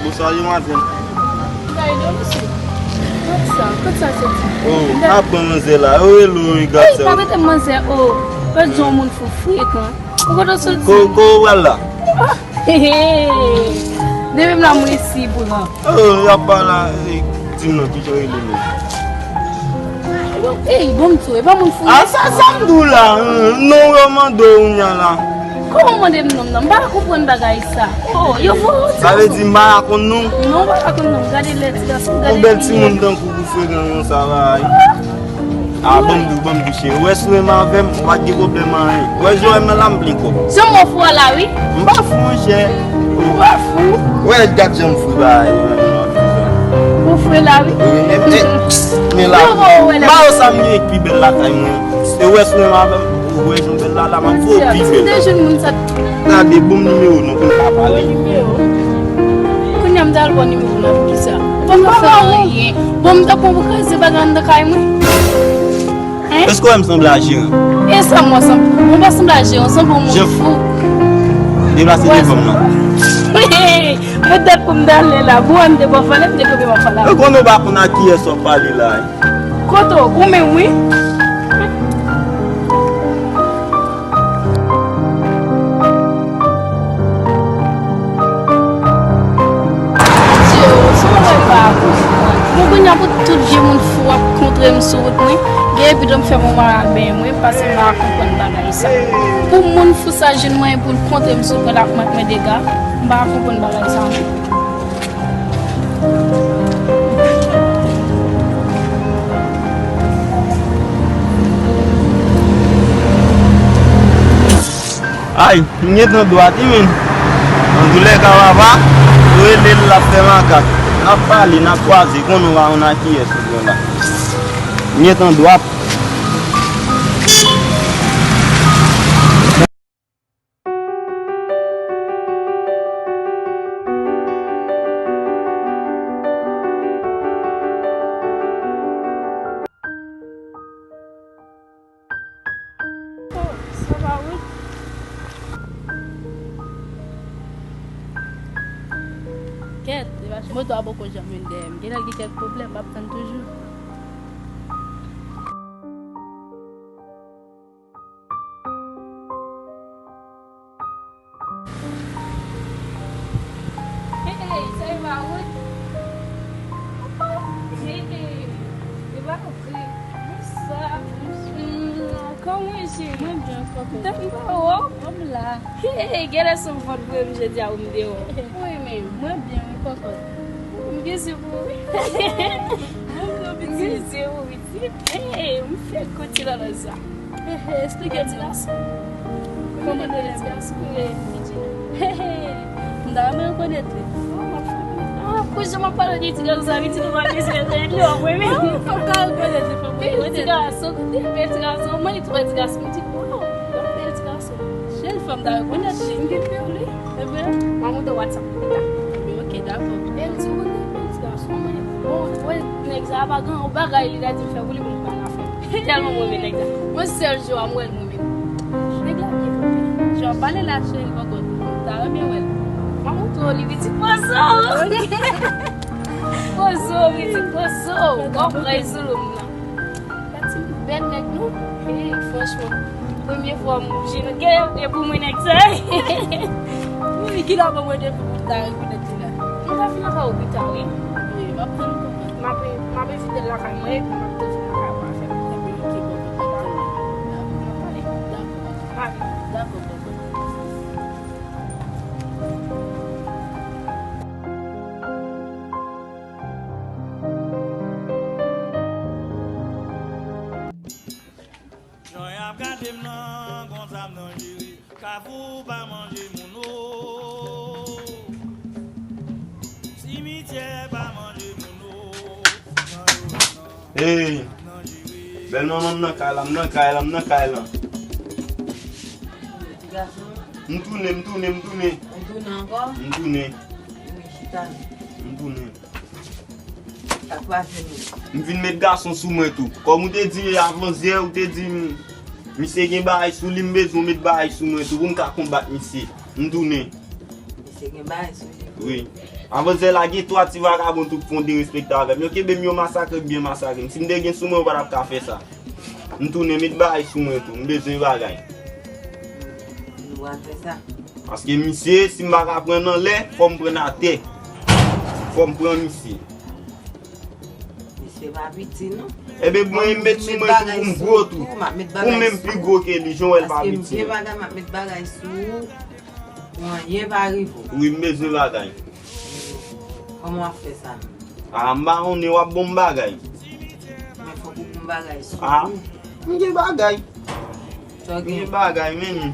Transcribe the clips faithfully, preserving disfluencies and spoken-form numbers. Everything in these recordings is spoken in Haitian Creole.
Bonswa, Jonathan. Kot sa? Kot sa soti? Oh, ap pran manzè la. Oh, hello, wi, gad sa. Ey, pa rete manzè, oh. Pèdi yon moun fou frekan. Ou kote w soti? Ko, ko w pral la? Depi m la, m resi pran. Oh, y ap pale, eh, di m non, kijan w rele menm? Ey, bon, m tou, e pa moun fou. A, sa, sa m di w la, hmm, non, yo mande w kounya la. Kòman w mande m non m nan? M pa ka konprann bagay sa. Oh, yo voye w ti. Sa vle di m pa ka konn non? Non, m pa ka konn non. Gade lè ti gason, gade. Yon bèl timoun tankou ou frekan konsa, bay. Ah, ban m di w, ban m di w, cheri. Ou wè si w renmen avè m, ou pa t gen pwoblèm anyen. Ou wè jan w wè m nan la, m plen kòb. Jan m wè w fou a la, wi. M pa fou, monchè. Ou pa fou? Ou wè, gad jan m fou, bay. Ou fre la, wi. Wi, men, men, men la. M pa wè sa m gen ki pi bèl lakay mwen. E ou wè si w renmen avè m, ou wè jan m bèl la, la, m ap fè w pi bèl. Ti de jèn moun sa. Gade, bon nimewo non, pou n pa pale. Bon nimewo. Kounye a m t al bò nimewo nan poukisa? Ou pa ka fè anyen. Bon, m t ap pran pou kraze bagay anndan kay mwen. Hein? Èske w wè m sanble a jeran? E sa m wè sanble? Mwen pa sanble a jeran, w sanble yon moun fou. Deplase devan m non. Mwen dat pou m t ale la. Bon, m te bò fale, m te kanpe bò fale. Ou konnen w pa konn a kiyès w ap pale la, hein? Kote w? Ou menm, wi. Adye, se yon bagay m pa ka konprann. Bon, kounye a pou tout vye moun fou ap kontre m sou wout mwen, gen epi dòm fè mwen mal al benyen mwen, paske m pa ka konprann bagay sa. Pou moun fou sa jwenn mwayen pou l kontre m sou wout mwen, l ap mèt mwen dega, m pa ka konprann bagay sa non. Ay, m gentan dwat wi menm. Antoulèka papa, ou rele l, l ap fè makak. N ap pale, n ap kwaze, konnen w pa konn a kiyès ou pran la. M gentan dwat. Oh, sa va wout. Kèt, moto a poko janm vin dèyè m. Genlè l gen kèk pwoblèm, m ap tann toujou. Hey, sa e pa wout? Hey, e pa vre. Bonswa. Hmm, kòman w ye, cheri? Mwen byen, kòkòt. Tann pa w. Mwen la. Hey, genlè se yon vant vre m jodi a ou m deyò. Wi, men mwen byen, wi, kòkòt. M gen sou pou ou, wi. Mwen byen, pitit. M gen sou pou ou, pitit. Hey, m fèk konn ti lòlòj sa. Esplike m non. Kòman w rele ti gason? Fidji. M ta renmen rekonèt li. Ah, pou jan m ap pale de ti gason sa, pitit ou pa bezwen rekonèt li, w ap renmen. Fò m ka rekonèt li, fò m rekonèt li. Bèl ti gason, kote bèl ti gason, mwen li twò ti gason, m di, waw, bèl ti gason. Cheri, fò m ta rekonèt li. M gen pè w, wi. E vre? M a montre w WhatsApp. Ebyen, ok, dakò. Bèl ti moun, bèl ti gason, mwen, bon, wè, nèg sa a pa gen yon bagay li ta di m fè pou li pou m pa ka fè. Tèlman mwen renmen nèg la. Mwen sèl jou a m wè l mwen menm. Nèg la byen kanpe. Jan w pale la cheri kòkòt. Ta renmen wè l. M a montre w li pitit pozo. Pozo, pitit pozo. Kòk rèy sou lou m nan. Pati bèl nèg non. Hey, franchman. Premye fwa m jwenn gen de pou mwen nèg sa. Wi, kilè w ban mwen de pou m ta rekonèt li la? M ta fin lakay ou pita wi. Wi, m ap tann ou kòkòt. M ap, m ap envite l lakay mwen epi m ap tou vin lakay ou avè m. Ebyen, ok, kòkòt, m ap tann ou. Dakò, m ap pale. Dakò. Dakò, kòkòt. Jan y ap gade m nan, konsa m danjere. Kafou pa manje moun o. Simityè pa manje moun o. Hey, bèl manman, m nan kay la, m nan kay la, m nan kay la. Ti gason, M tounen, m tounen, m tounen. ou tounen ankò? M tounen. Wi, chita. M tounen. Sa k pase menm? M vin met gason sou mwen tou. Kòm ou te di avan yè, ou te di m, misye gen bagay sou li, m bezwen met bagay sou mwen tou pou m ka konbat misye. M tounen. Misye gen bagay sou li. Wi. Avan yè la gen twa ti vagabon tou k fè yon derespekte avè m. Yo kenbe m, yo masakre m, byen masakre m. Si m te gen sou mwen, yo pa t ap ka fè sa. M tounen met bagay sou mwen tou. M bezwen bagay. Nou pral fè sa. Paske misye, si m pa ka pran anlè, fò m pran atè. Fò m pran misye. Misye pa piti non. Ebyen mwen m met sou mwen tou pou m gwo tou. Pou m menm pi gwo ke li, jan w wè l pa piti. Paske m gen bagay, m ap met bagay sou ou. Pou anyen pa rive w. Wi, m bezwen bagay. Kòman w ap fè sa menm? A, m pa konnen, w ap ban m bagay. Men fòk ou ban m bagay sou A, ou. M gen bagay. Sa w M gen gen? Bagay, men.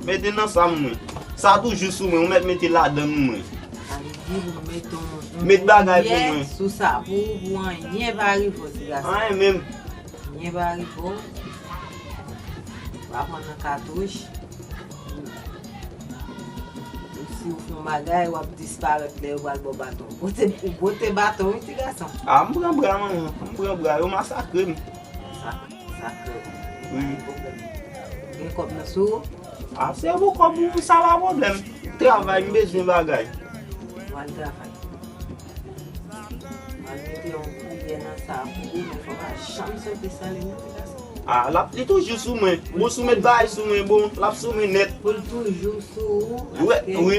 Mete nan sa m mwen. Sa toujou sou mwen, ou mèt mete ladan m mwen. Sa vle di pou m mete yon, yon Met bagay pou kouvèt mwen. Sou sa, pou, pou anyen pa rive w, ti gason. Anyen menm. Anyen pa rive w. W ap pran nan katouch. Si w fè yon bagay, w ap disparèt lè yo pral ba w baton. Ou te, ou pote baton, wi, ti gason. A, m pran bra, manman. M pran bra. Yo masakre m. Sa, sa fè. Wi. Gen kòb nan sou ou? A, se pou kòb ou, sa pa pwoblèm. Travay, m bezwen bagay. W al travay. W al mete yon priyè nan sa pou ou, men fò pa janm soti san li, non, ti gason. A, l ap, li toujou sou mwen. Bon, si w met bagay sou mwen, bon, l ap sou mwen nèt. Pou l toujou sou ou, Wi, paske wi.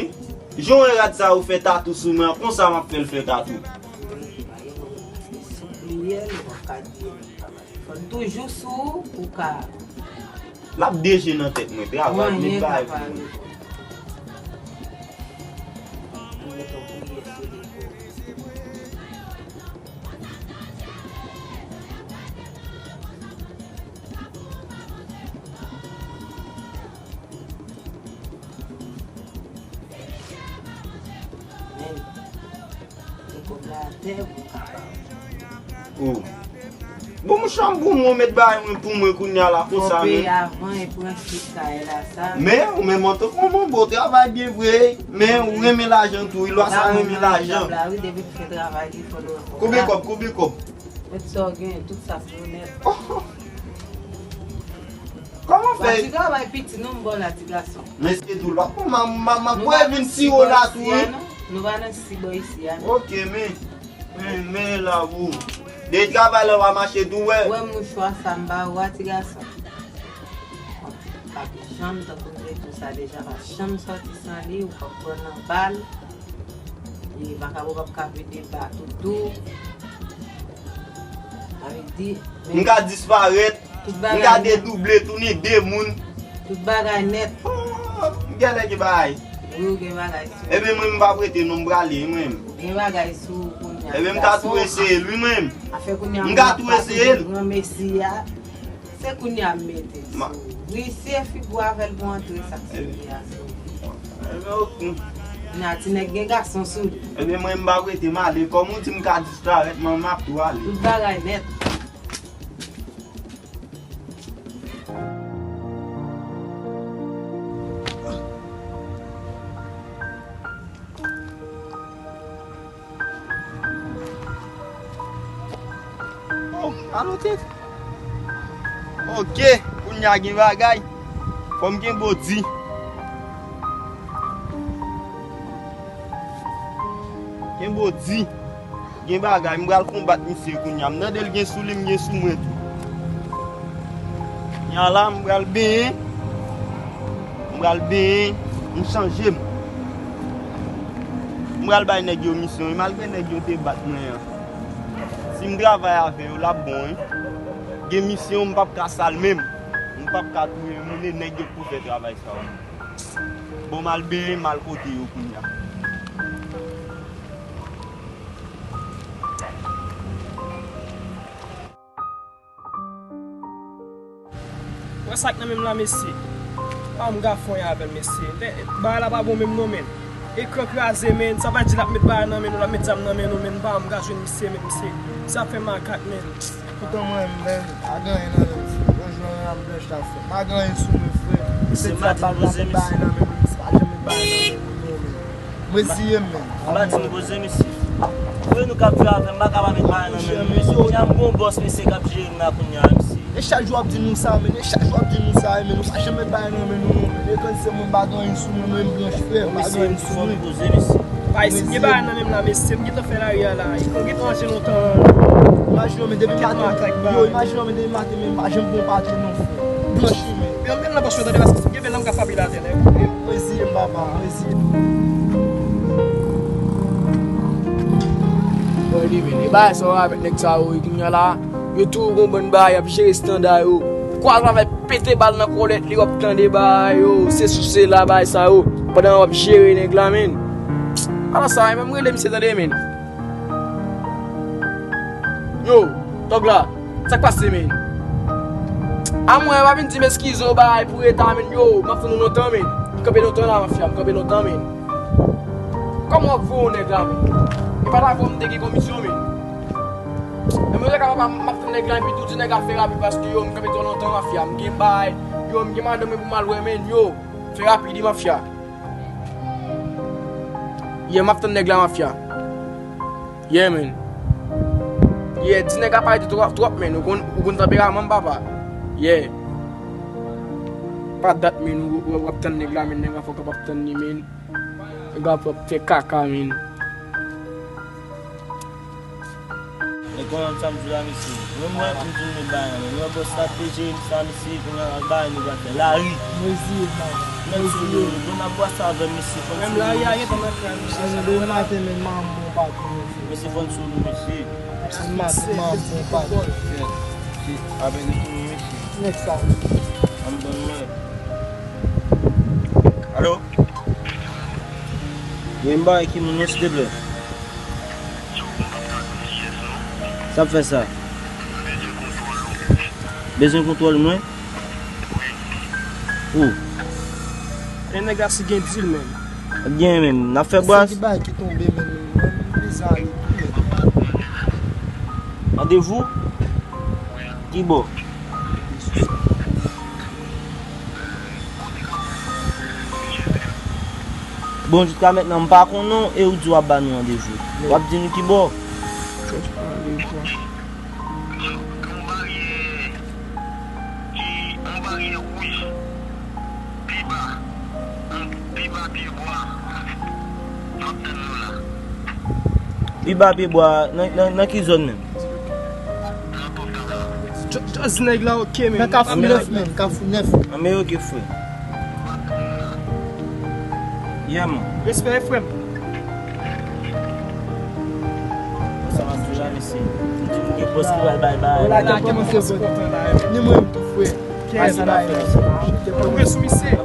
Jan w wè rad sa yo fè tatou sou mwen an, konsa m ap fè l fè tatou. Wi, pa gen pwoblèm, paske si w pliye l, w ap ka di l pa mal. Fò l toujou sou ou pou w ka L ap deje nan tèt mwen, travay, met Anyen bagay pa pou mwen. rive. Ann met yon priyè sou li pou Men, te kòb la atè pou kapab. Oh. Bon, mouch an bon, mwen met bagay mwen pou mwen kounye a la, konsa Fò peye men. Avan e pran chit kay la sa. Men, ou menm antanke yon bon travay byen vre, men ou renmen lajan tou, wi, lwa sa renmen lajan. La, wi, depi l fè travay li, fò l wè kòb Konbyen la. Kòb, konbyen kòb? Met sa w gen, tout sa pou nèt. Kòman fè? Pati travay piti non, m ba w la, ti gason. Men se tou lwa. Bon, m, m, m, m, Nou kwè pa vin nan si wo la tou, wi. Non, nou pa nan si bò isi a, non. Ok, men. Men, men la pou. De travay la w a mache tou, wè. Wè mouchwa sa m ba ou a, ti gason. Ou p ap janm, tankou m te di w sa deja, pa janm sòti san li, ou p ap pran nan bal. E vakabon p ap ka vide ba toutou. Sa vle di, M ka disparèt, tout m bagay ka nèt. Dedouble, tounen de moun. Tout bagay nèt. Oh, m genlè gen bagay. Wi, ou gen bagay sou. Ebyen, mwen, m pa prete non, m prale, mwen. Ou gen bagay sou ou kounye a. Ebyen, m ka tou eseye l, wi, mwen. Afè kounye a, M ka tou eseye l. Gran mesi a. Se kounye a m mete Ma- sou. Wi, se figou avè l pou antre sa k sou li a. Ebyen, ok. Kounye a, ti nèg gen gason sou li. Ebyen, mwen, m pa prete, m ale. Kòm ou di m ka disparèt, mwen, m ap tou ale. Tout bagay nèt. Oh, alo, tèt. Ok, kounye a gen bagay. Fò m gen bodi. Gen bodi. Gen bagay, m pral konbat misye kounye a. M tande l gen sou li, m gen sou mwen tou. Kounye a la, m pral benyen. M pral benyen, m chanje m. M pral bay nèg yo misyon, wi, malgre nèg yo te bat mwen an. Si m travay avè yo, l ap bon, wi. Gen misyon, m p ap ka sal menm. M p ap ka touye moun, e nèg yo k pou fè travay sa yo. Bon, m al benyen, m al kote yo kounye a. Wè sa k nan men m la, mesye. Pa m gafonye avè l, mesye. Bagay la pa bon menm non, menm. Ekran kraze, men. Sa pa di l ap met bagay nan men nou, l ap met zam nan men nou, men. M pa, m ka jwenn misye, men misye. Sa fè makak, men. Poutan mwen menm, pa gen anyen nan men m, frè. Yon jou yon lè m blanch la, frè. Pa gen anyen sou mwen, frè. Misye, m pa di m poze, misye. Pa janm met bagay nan men m, non, men. M reziye m, men. M pa di m poze, misye. Frè, nou k ap viv avè m, m pa ka pa met bagay nan men nou, misye. Kounye a, m gen yon bòs, misye, k ap jere m la kounye a, misye. E chak jou w ap di nou sa, men. E chak jou w ap di nou sa, men. Nou pa janm met bagay nan men nou, non, men. E kòm se mwen, m pa gen anyen sou mwen, mwen, m blanch, frè. M pa gen anyen sou mwen. Poze, misye. Pa isi, gen bagay nan men m la, mesye, m gentan fè lari a la. Li konn gentan ranje lontan. Imajine w, men depi maten, yo, imajine w, men depi maten, men m pa janm bon patron non, frè. Blanchi, men. Yo, men nan pòch mwen, tande, paske si m gen bèl nan, m ka frape l atè, nèg. Reziye m, papa, reziye m. Bon, li vini. E bagay sa yo avèk nèg sa yo, kounye a la, yo tou gon bann bagay, y ap jere estanda yo. Kwa sa fè pete bal nan kòlèt li, w ap tande bagay yo, se sou se la, bagay sa yo. Pandan w ap jere nèg la, men. Ala sa, men m rele misye tande, men. Yo, tòg la, sa k pase, men? A mwen, pa vin di m eskize w, bagay pou reta, men. Yo, m ap tann ou lontan, men. M kanpe lontan la, mafya, m kanpe lontan, men. Kòman w ap voye yon nèg la, men? E pa t avè w m te gen komisyon, men. Men mwen, m ap tann nèg la, epi tou di nèg la fè rapid, paske, yo, m kanpe twò lontan, mafya. M gen bagay, yo, m gen madanm mwen pou m al wè, men, yo. Fè rapid, wi, mafya. Yeah, m ap tann nèg la, mafya. Yeah, man. Yeah, di nèg la pa rete twòp, twòp, man. Ou konn, ou konn tanperaman m, papa. Yeah. Pa dat, man, ou, ou, w ap tann nèg la, man. Nèg la fòk ap tann li, man. Nèg la fòk fè kaka, man. E kòman sa m di la, mesye? Mwen, mwen, m di nou bagay la, men mwen bòs la te jere m sa, mesye, kounye a, bagay nou pral fè lari. Mwen ziye, man. Mwen sou nou, bon, n ap bwase avè m, mesye, fò n sou nou, mesye. Menm lari a gentan nan kay, mesye. Demen maten, men m an bon patron, mesye. Mesye, fò n sou nou, mesye. Demen maten, m an bon patron. Apre de sou nou, mesye. Nèg sa. An m tann mwen. Alo? Gen yon bagay ki moun non, silteplè. Sa ap fè sa? Bezwen kontwòl mwen? Ou? E nèg la si gen dil menm. Gen menm, n ap fè bras. Se ki bagay ki tonbe menm, menm, menm, bizarre, wi, menm. Randevou? Ki bò? Bon, jiska mentnan, m pa konn non, e ou di w ap ba nou randevou. W ap di nou ki bò? Chèch pale, bwa. Yon baryè ki, yon baryè wouj pi ba, pi ba pye bwa. M ap tann nou la. Pi ba pye bwa, nan, nan, nan ki zòn menm? Nan Pòtalan. Just nèg la, oke, men. Nan Kafou Nèf, men. Kafou Nèf. Anben, oke, frè. Yeah, man. Respè, frè m. Sa m ap di w la, mesye. M di m gen bòs ki pral bay bagay. Ou la, kè kòmanse vòt. Ni mwen menm tou, frè. Pase la, frè. Ou gen sou misye.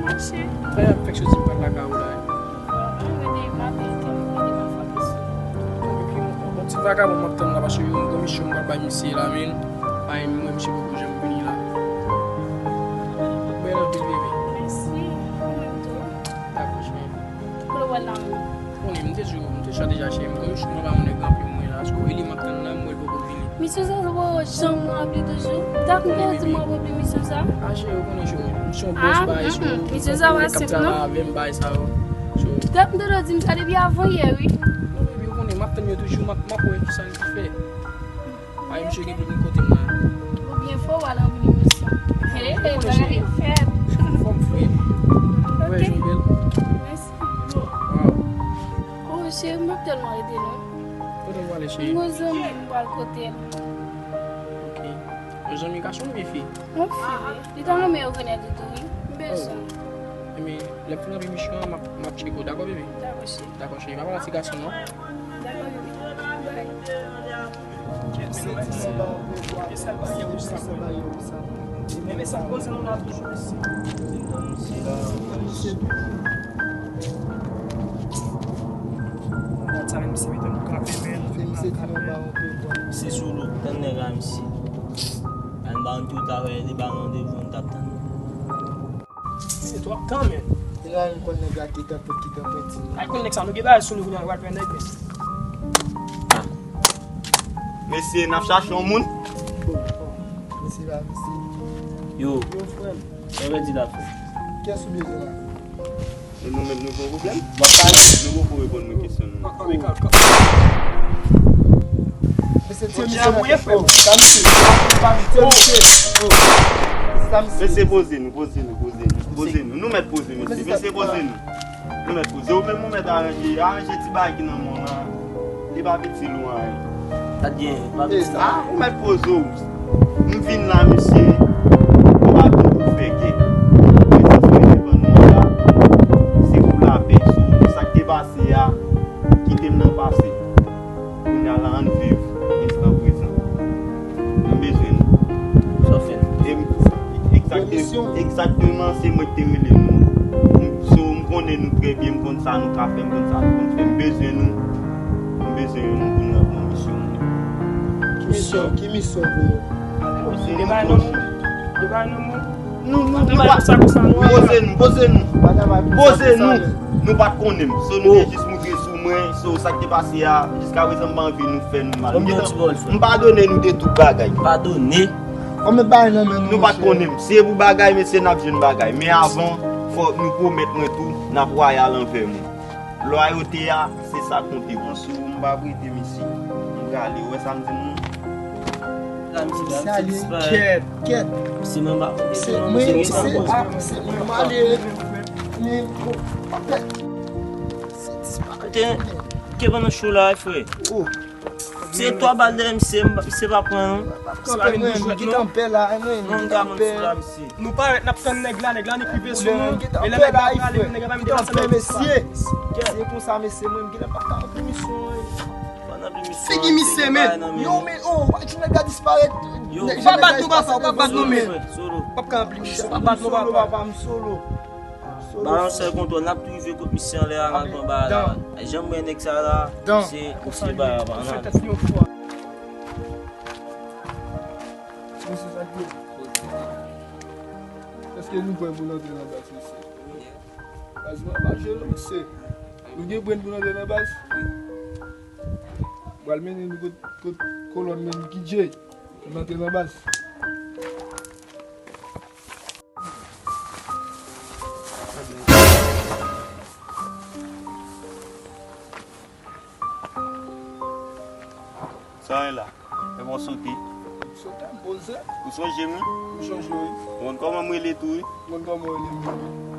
Mache. Fè y ap fèk soti m pral lakay ou la. Mwen rete maten, te mwen rete m ap frape sou. Epi yon, yon ti vagabon m ap tann la, paske yon komisyon m pral bay misye la, men. Ay, mwen, misye poko janm vini la. Bèl anpil, bebe. Mèsi, ou menm tou. Dakò, cheri. Kote w pral la menm? Konnen, m te di w, m te di w deja, cheri, m komisyon mwen pa yon nèg anpil mwen la, paske e li m ap tann la, m wè l poko vini. Misyon sa, sa poko janm ranpli toujou. Dat m te di m ap ranpli misyon sa. A, cheri, ou konnen, cheri, misyon bòs bay, cheri, misyon sa pa senp, non. K ap travay avè m, bay sa yo. Dat m te di m sa depi avan yè, wi. Non, baby, ou konnen, m ap tann yo toujou, m ap, m ap wè kisa n ka fè. Ay, misye gen pwoblèm kote m la. Ou byen fò, w al ranpli misyon. Hey, bagay fèt. Fò m fre. Ou wè jan bèl. Mèsi. Waw. Oh, cheri, m ap tèlman rete non. Kote w prale, cheri? M gon zanmi m pral kote l. Ok. Yon zanmi gason oubyen fi? Yon fi, wi. Li ta renmen rekonèt ou tou, wi. M bezwen. Ebyen, lè m fin ranpli misyon an, m ap, m ap tcheke w, dakò, bebe? Dakò, cheri. Dakò, cheri, pa pale a ti gason, non. Dakò, bebe. Bye. Misye sou lou, tann nèg la, misye. Ann ba yon tout avè li, ba yon randevou, nou t ap tann. Se twòp tan, men. Deja nou konn nèg la ki tanpwen, ki tanpwen ti. Ay, konn nèg sa, nou gen bagay sou nou, kounye a, nou pral pran nèg, men. Ah. Mesye, n ap chache yon moun. Oh, oh. Mesye la, mesye. Yo. Yo, frè m. Sa w di la, frè? Kiyès ou bezwen la? E nou menm, nou gen yon pwoblèm? W ap pale? Nou poko reponn nou kesyon nou. Mesye, tye misye nan tèt. Sa misye. Sa misye. Mesye, poze nou, poze nou, poze nou, poze nou. Nou mèt poze, mesye. Mesye, poze nou. Nou mèt poze. Ou menm, ou mèt aranje, aranje ti bagay ki nan men w lan. Li pa piti lou anyen. Sa t gen, pa piti. Ah, ou mèt poze w. M vin la, mesye. M pa vin pou fè gè. Prezans mwen devan nou an la, se pou lapè. So, sa k te pase a, kite m nan pase. Kounye a la, ann viv enstan prezan. M bezwen nou. Sa w fè? E m, egzakte-, egzakteman, se mwen ki te rele nou. M, so, m konnen nou trè byen, m konn sa nou ka fè, m konn sa nou konn fè. M bezwen nou. M bezwen nou pou nou ranpli yon misyon. Ki misyon? Ki misyon pou nou? Nou, nou, nou, poze nou, poze nou. Poze nou. Nou pa t konnen m. So, nou te jis moute sou mwen. So, sa k te pase a, jiska prezan, m pa anvi nou fè nou mal. M padone nou de tout bagay. Padone. Nou pa t konnen m. Si e pou bagay, mesye, n ap jwenn bagay. Men avan, fòk nou pwomèt mwen tou, n ap wayal anvè mwen. Lwayote a, se sa k konte. Mwen sou ou, m p ap rete, mesye. M prale. Ou wè sa m di nou? Kèt, kèt. Se mwen, se mwen, se mwen, ale. Kote, ke pandan show la, frè? Se twa bal dèyè misye, misye pa pran, non. Kanpe, mwen, m gentan pè la, mwen, m gentan pè. Nou parèt, n ap tann nèg la, nèg la annik rive sou nou. E lè nèg la prale, nèg la pa mete ansanm avèk mesye. Se konsa, mesye, mwen, m gentan pa ka antre misyon an. Figi misye, men. Yo, men, oh, pa di nèg la disparèt. Ou pa bat nou, papa, ou pa bat nou, men. Ou p ap ka antre misyon, pa bat nou, papa. M solo. Ba yon sèl kontwòl, n ap tou rive kot misye anlè a, n al pran bagay la. Janm wè nèg sa la, se, se bagay la, pa nan. Mesye, sa k ye? Èske nou prè pou n antre nan baz, mesye? Baz mwen pa jwe non, mesye. Nou gen brenn pou n antre nan baz? Pral mennen nou kot, kot kolòn menm ki djey. Pou n antre nan baz. Sa w ye la? Fè m yon sote. Sote, m poze. Ou sonje m, wi? M sonje w, wi. Ou konn kòman m rele tou, wi? Ou konn kòman w rele m, wi.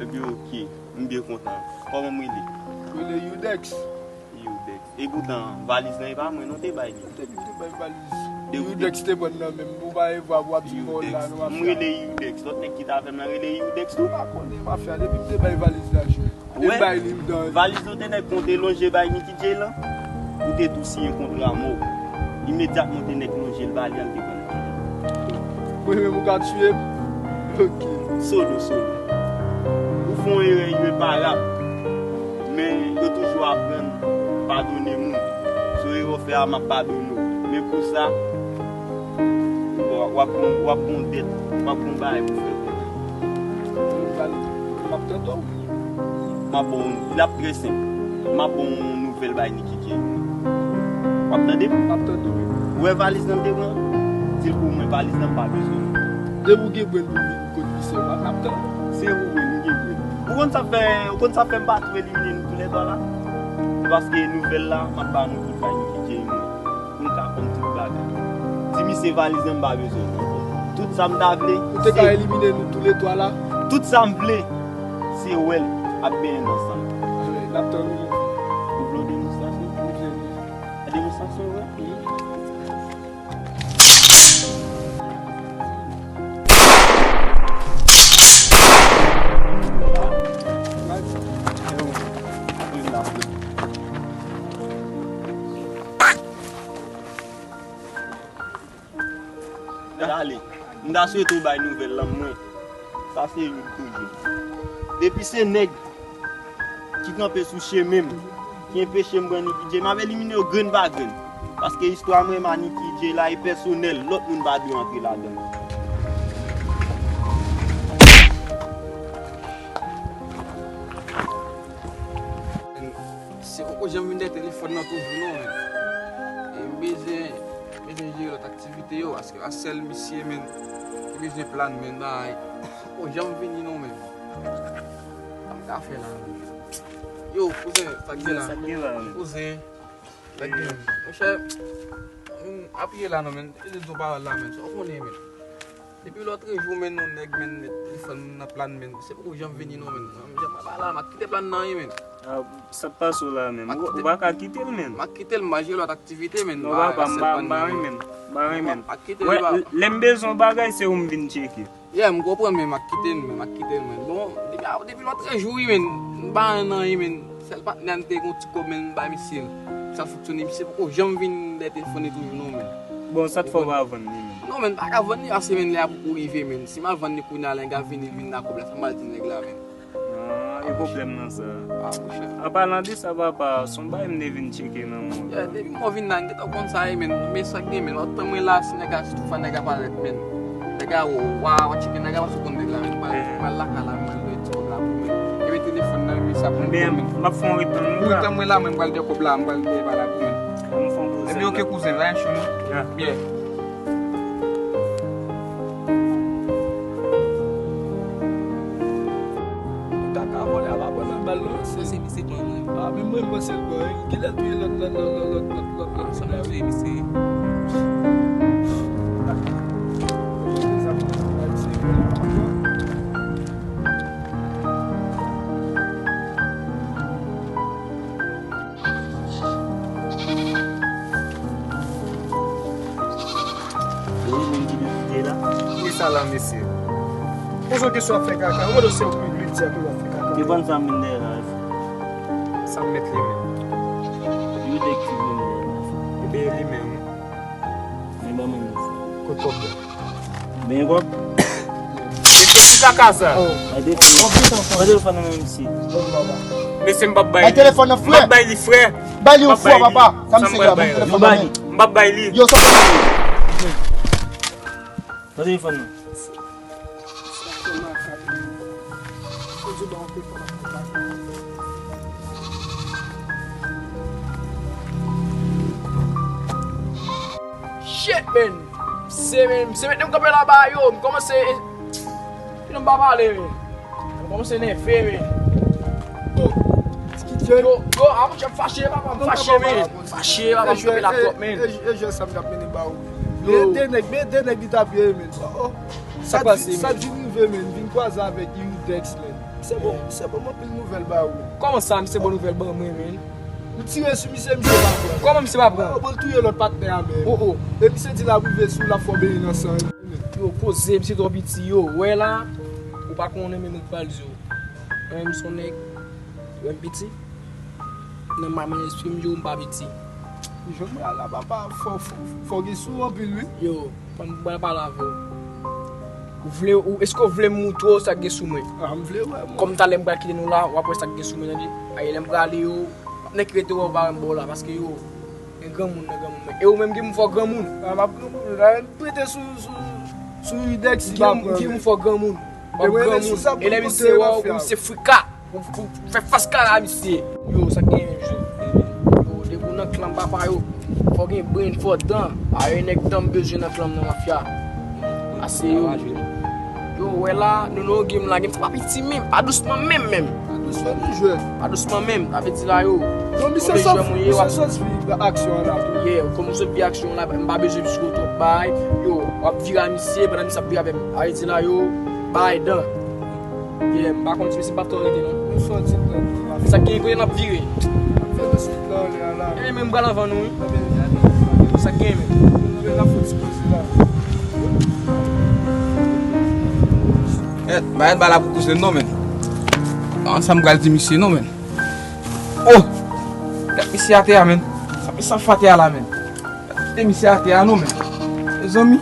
Epi, oke, m byen kontan. Kòman m rele? Rele Youdex. Youdex. E poutan, valiz lan e pa mwen non te bay li. Ou te, ou te bay valiz. Youdex te pran nan men m. Ou pa e vwa pou w ap di m w la non, mafya. M rele Youdex. Lòt nèg ki t avè m lan rele Youdex tou. Ou pa konnen mafya, depi m te bay valiz la, jwe. Ou wè? Valiz nou te nèg konte lonje bay Nicky Jay lan. Ou te tou siyen kontra mò. Imedyatman te nèg lonje l ba li an te pran. Mwen menm ou ka tiye m? Ok. Solo, solo. Ou fè yon erè ireparab. Men yo toujou aprann padone moun. So erè w fè a, m ap padone w. Men pou sa, w ap, w ap gon, w ap gon dèt, w ap gon bagay pou fè. M ap tande w. M ap ba w, l ap trè senp. M ap ba w yon nouvèl bay Nicky Jay. W ap tande m? M ap tande w. Ou wè valiz lan m te pran? Di l pou mwen, valiz lan m pa bezwen l. Depi w gen brenn pou vin kot misye, m ap tann. Se ou menm ki gen brenn. Ou konn sa fè, ou konn sa fè m pa tou elimine nou toulètwa la? Se paske nouvèl la, m ap ba nou tout bay Nicky Jay mwen. Pou l ka konn tout bagay. Di misye valiz lan m pa bezwen l ankò. Tout sa m ta vle, ou te ka elimine nou toulètwa la. Tout sa m vle, se wè l ap benyen nan san. N ap tann ou. Ou vle w denonse sa, se? M vle denonse. Demonstrasyon, wi. Wi. Dale, m ta swete w bay nouvèl lanm mwen. Sa se youn toujou. Depi se nèg ki kanpe sou chemen m, ki enpeche m pran Nicky Jay, m ap elimine yo grenn pa grenn. Paske istwa mwen m a Nicky Jay la e pèsonèl, lòt moun pa dwe antre ladan l. Se poko janm vin dèyè telefòn nan toujou non, men. E m bezwen, bezwen jere lòt aktivite yo, paske pa sèl misye, men, ki bezwen plan, men, bay. Poko janm vini non, men. Sa m ka fè la, men. Yo, kouzen, sa k gen la? Sa k gen la, men? Kouzen, sa k gen? Monchè, m ap ye la non, men. Depi lòt jou pa la, men. Sa w konnen, men. Depi lòtrejou, men, yon nèg, men, met telefòn nan plan, men. Se poko janm vini non, men. Janm pa la, m ap kite plan nan, wi, men. Ah, sa k pase w la, men? Ou pa ka kite l, men. M ap kite l, m ap jere lòt aktivite, men. Non, papa, m pa, m pa renmen. M pa renmen. M ap kite l, wè, lè m bezwen yon bagay, se ou m vin tcheke. Yeah, m konprann, men m ap kite l, men m ap kite l, men. Bon, depi, depi lòtrejou, wi, men, m pa nan anyen, men. Sèl patnè m te gon ti kòb, men, m bay misye l. Sa fonksyone, misye poko janm vin dèyè telefòn li toujou, non, men. Bon, sa t fè w pa vann li, men? Non, men, m pa ka vann li, paske, men, lè a poko rive, men. Si m al vann li kounye a, lè nèg la vini, l vin nan kòb la, sa m al di nèg la, men. Ah, e pwoblèm nan sa. Ah, monchè. An palan de sa, papa, se yon bagay m te vin tcheke nan mwen. Yeah, depi mwen vin la, m gentan konn sa ye, men, men sa k gen, men, lòt tan mwen la, si nèg la, si toutfwa nèg la parèt, men, nèg la, wa, wa, tcheke, nèg la, pa sou konn nèg la, men, m pral, m pral lakay la, m pral dèyè ti kòb la pou mwen. Epi telefòn nan, epi sa pou mwen. M ap fè yon rit nan mwen. Wi, tan mwen la, men, m pral dèyè kòb la, m pral dèyè bagay la pou mwen. Epi, oke, kouzen, la, yon chou, non? Yeah. Kaka vòlè a pa pran nan bal non. Se, se misye pran mwen. Ah, men mwen, mwen se l pran, wi. Kilè l touye lòt, lòt, lòt, lòt, lòt, lòt, lòt, lòt, lòt, lòt, lòt, lòt. Wi, moun ki devide la. Ki sa la, mesye? Poze w kesyon ap fè kaka. Ou mande w se ou ki medya pou w ap fè kaka. Depann sa m vin dèyè la. Sa m mèt li menm. Yo te ki vin dèyè la. Ebyen, li menm. Men ban mwen menm sa. Kot kòb la? Benyen kòb. Mesye, ki kaka sa? Bay telefòn nan. Bay telefòn nan men misye. Mesye, m p ap bay li. Bay telefòn nan, frè. M p ap bay li, frè. Bay li, ou fou, papa. Sa misye la, bay telefòn nan. M p ap bay li. Yo, sa. Bay telefòn nan. Shit, man. Se, man, se mete m kanpe la ba yo, m kòmanse, yo, m pa pale, man. M kòmanse nève, man. Yo, yo, a, monchè, m fache, papa, m fache, man. M fache, papa, m kanpe la twòp, man. E, e, e, jwè sa m t ap mennen ba ou. Yo. Men de nèg, men de nèg li t ap ye, man. Oh, oh. Sa k pase, man? Sa di rive, man, vin kwaze avèk Iridex, man. Misye bon, misye ban m anpil nouvèl ba ou. Kòman sa, misye bon nouvèl ban mwen, man? Ou tire sou misye, misye pa pran. Kòman misye pa pran? Ou pral touye lòt patnè a, man. Oh, oh. E misye di l ap rive sou, l ap fè w benyen nan san, man. Yo, poze, misye twò piti, yo. Wè la, ou pa konnen menm rik pral di w. Mwen menm se yon nèg, wè m piti. Nan manman espri m, yo, m pa piti. Jwenn mwen la, papa, fò, fò, fò gen sou anpil, wi. Yo, ban m, ban m pale avè w. Ou vle, ou, èske w vle m moutre w sa k gen sou mwen? Ah, m vle wè, mwen. Kòm talè m pral kite nou la, w ap wè sa k gen sou mwen, tande? Aye, lè m prale yo, nèg ki rete wè w pa wè m ba w la, paske yo, gen granmoun nan granmoun mwen. E ou menm, gen pou fè w granmoun. Ah, m ap granmoun, la, m prete sou, sou, sou Iridex, li pa pran. Gen pou fè w granmoun. W ap granmoun. E lè misye wè w, misye frika. Pou, pou fè fas kara misye. Yo, sa k gen menm, yo. Yo, depi w nan klan papa yo, fò gen brenn, fò dan. A, e nèg dan m bezwen nan klan m nan mafya. Ase yo. Yo, wè la, nou nan yon game la, game pa piti menm, pa dousman menm, menm. Pa dousman nou jwe. Pa dousman menm, sa vle di la, yo. Non, misye sòt, misye sòt vi aksyon an la. Yeah, kòm m sòt vi aksyon an la, m pa bezwen plis gwo twòp bagay. Yo, w ap vire a misye, pandan misye ap vire avè m. Sa vle di la, yo, bay dan. Yeah, m pa konn si misye p ap twò rete non. Nou sòti nan. Sa k gen kote n ap vire. Fè nou sot la, anlè a la. E, men m pral anvan nou, wi. Sa k gen, men. Anlè n ap fè ti poze la. Mèt, pa mèt ba la pou kouzen non, men. Ansanm pral di misye non, men. Oh! Gad misye atè a, men. Sa misye ap fè atè a la, men. Gad misye atè a non, men. Mezanmi.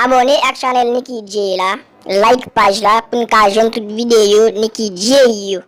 Abòne ak chanèl Nicky Jay la, like paj la pou n ka jwenn tout videyo Nicky Jay yo.